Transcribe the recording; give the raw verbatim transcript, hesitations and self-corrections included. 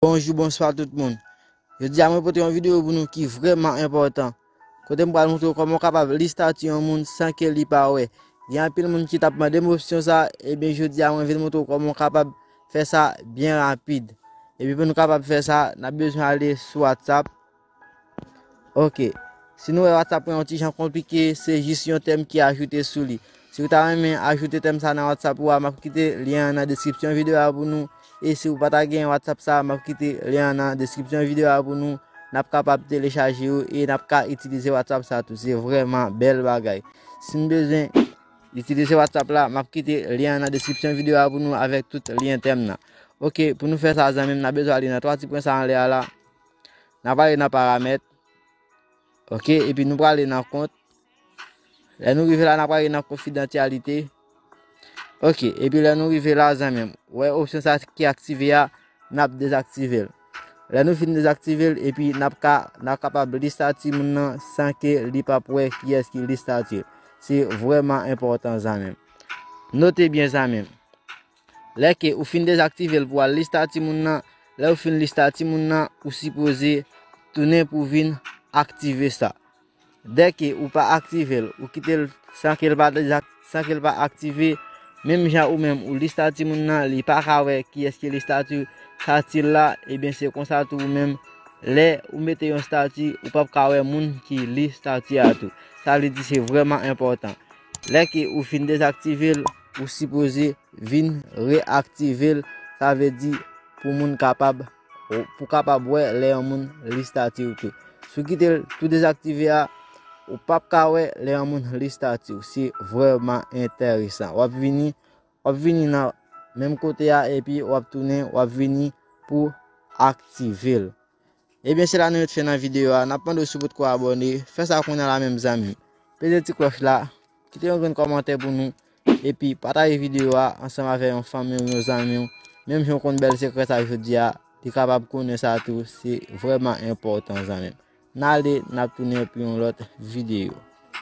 Bonjou, bonswa tout moun. Jodi a mwen pote yon videyo pou nou ki vrèman enpòtan. Kote m pral montre w kòman w kapab li stati yon moun san ke li pa wè. Gen anpil moun ki t ap mande m opsyon sa, ebyen jodi a mwen vin montre w kòman w kapab fè sa byen rapid. Epi pou nou kapab fè sa, n ap bezwen ale sou WhatsApp. Ok. Si nou wè WhatsApp mwen yon ti jan konplike, se jis yon tèm ki ajoute sou li. Si w ta renmen ajoute tèm sa nan WhatsApp ou a, m ap kite lyen an nan deskripsyon videyo a pou nou. E si w pa ta gen WhatsApp sa, m ap kite lyen an nan deskripsyon videyo a pou nou. N ap kapab telechaje yo e n ap ka itilize WhatsApp sa tou. Se vrèman bèl bagay. Si n bezwen itilize WhatsApp la, m ap kite lyen an nan deskripsyon videyo a pou nou avèk tout lyen tèm nan. Ok, pou nou fè sa zanmi m, n ap bezwen ale nan twa ti pwen sa anlè a la. N ap ale nan paramèt. Ok, epi nou prale nan kont. Lè nou rive la, n ap prale nan konfidansyalite. Ok, epi lè nou rive la, zanmi m, wè opsyon sa ki aktive a, n ap dezaktive l. Lè nou fin dezaktive l, epi n ap ka, n ap kapab li stati moun nan san ke li p ap wè kiyès ki li stati l. Se vrèman enpòtan, zanmi m. Note byen, zanmi m. Lè ke ou fin dezaktive l pou al li stati moun nan, lè ou fin li stati moun nan, ou sipoze tounen pou vin aktive sa. Dèke ou pa aktive l, ou kite l san ke l pa dezak-, san ke l pa aktive, menm jan ou menm ou li stati moun nan, li pa ka wè kiyès ki li stati, stati l la, ebyen se konsa tou ou menm, lè ou mete yon stati, ou p ap ka wè moun ki li stati a tou. Sa vle di se vrèman enpòtan. Lè ke ou fin dezaktive l, ou sipoze vin reaktive l. Sa vle di pou moun kapab, pou kapab wè lè yon moun li stati w tou. Si w kite l tou dezaktive a, ou p ap ka wè lè yon moun li stati w. Se vrèman enteresan. W ap vini, w ap vini nan menm kote a epi w ap tounen, w ap vini pou aktive l. Ebyen, se la nou met fen nan videyo a. N ap mande w si w potko abòne, fè sa kounye a la menm zanmi m. Peze ti klòch la, kite yon grenn kòmantè pou nou, epi pataje videyo a ansanm avè yon fanmi w, yon zanmi w. Menm jan w konn bèl sekrè sa jodi a, li kapab konnen sa tou, se vrèman enpòtan zanmi m. N ale, n ap tounen pou yon lòt videyo.